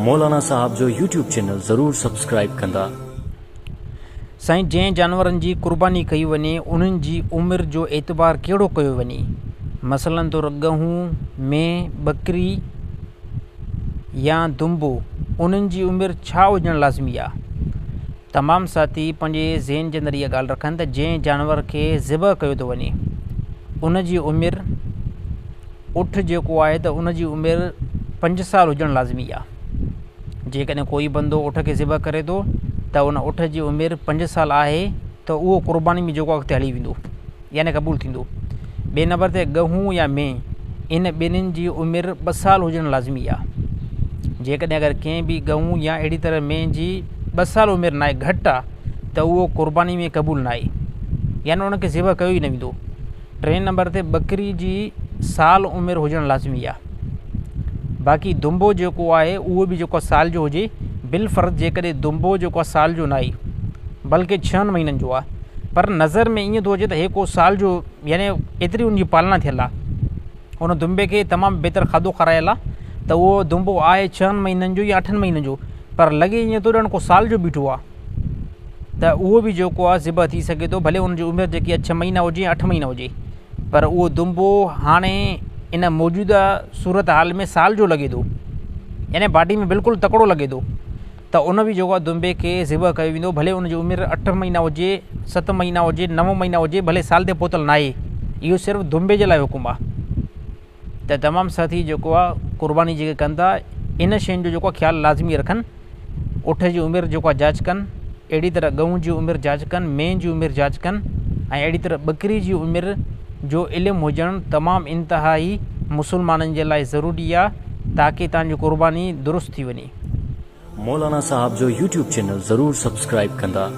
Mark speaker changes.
Speaker 1: مولانا صاحب جو YouTube channel ضرور سبسڪرائيب ڪندا.
Speaker 2: سائين جنهن جانورن جي قرباني ڪئي وڃي انهن جي عمر جو اعتبار ڪهڙو ڪيو وڃي مثلا طور ڳهون، مينهن، ٻڪري يا دنبو انهن جي عمر ڇا هجڻ لازمي آ؟ تمام ساٿي پنهنجي ذهن جي اندر اها ڳالهه رکن ته جنهن جانور کي ذبح ڪيو ٿو وڃي ان جي عمر اٺ جيڪو آهي ته ان جي عمر پنج سال هجڻ لازمي آهي جيڪڏهن ڪوئي بندو اٺ کي ذبح ڪري ٿو ته ان اٺ جي عمر پنج سال آهي ته اهو قرباني ۾ جيڪو اڳتي هلي ويندو يعني قبول ٿيندو ٻئي نمبر تي ڳهون يا مينهن ان ٻنهين جي عمر ٻه سال هجڻ لازمي آهي جيڪڏهن اگر ڪنهن به ڳهون يا اهڙي طرح مينهن جي ٻه سال عمر ناهي گهٽ آهي ته اهو قرباني ۾ قبول ناهي يعني ان کي ذبح ڪيو ئي نه ويندو ٽئين نمبر تي ٻڪري جي سال عمر هجڻ لازمي آهي باقي دنبو جيڪو آهي اهو به جيڪو سال جو هجي بالفرض جيڪڏهن دنبو جيڪو سال جو ناهي بلڪه ڇهن مهينن جو آهي پر نظر ۾ ائين ٿو اچي ته هي ڪو سال جو يعني ايتري ان جي پالنا ٿيل آهي ان دنبي کي تمام بهتر کاڌو کارايل آهي ته اهو دنبو آهي ڇهن مهينن جو يا اٺن مهينن جو پر لڳي ائين ٿو ڄڻ ڪو سال جو بيٺو آهي ته اهو به جيڪو آهي ذبح ٿي سگهي ٿو ڀلي ان جي عمر جيڪي آهي ڇهه مهينا هجي يا اٺ مهينا هجي پر اهو دنبو هاڻي ان موجوده صورت حال ۾ سال جو لڳي ٿو يعني باڊي ۾ بلڪل تڪڙو لڳي ٿو ته ان به جيڪو آهي دنبي کي ذبح ڪيو ويندو ڀلي ان جي عمر اٺ مهينا هجي ست مهينا هجي نو مهينا هجي ڀلي سال تي پهتل ناهي اهو صرف دنبي جي لاء حڪم آهي ته تمام ساٿي جيڪو آ قرباني جيڪي ڪن ٿا ان شين جو جيڪو خيال لازمي رکن اٺ جي عمر جيڪو آ جاچ ڪن اهڙي طرح ڳئون جي عمر جاچ ڪن مينهن جي عمر جاچ ڪن ۽ اهڙي طرح ٻڪري جي عمر جو علم هجڻ تمام انتهائي مسلمانن جي لاء ضروري آ تاڪي تان جي قرباني درست ٿي وڃي.
Speaker 1: مولانا صاحب جو يوٽيوب چينل ضرور سبسڪرائيب ڪندا.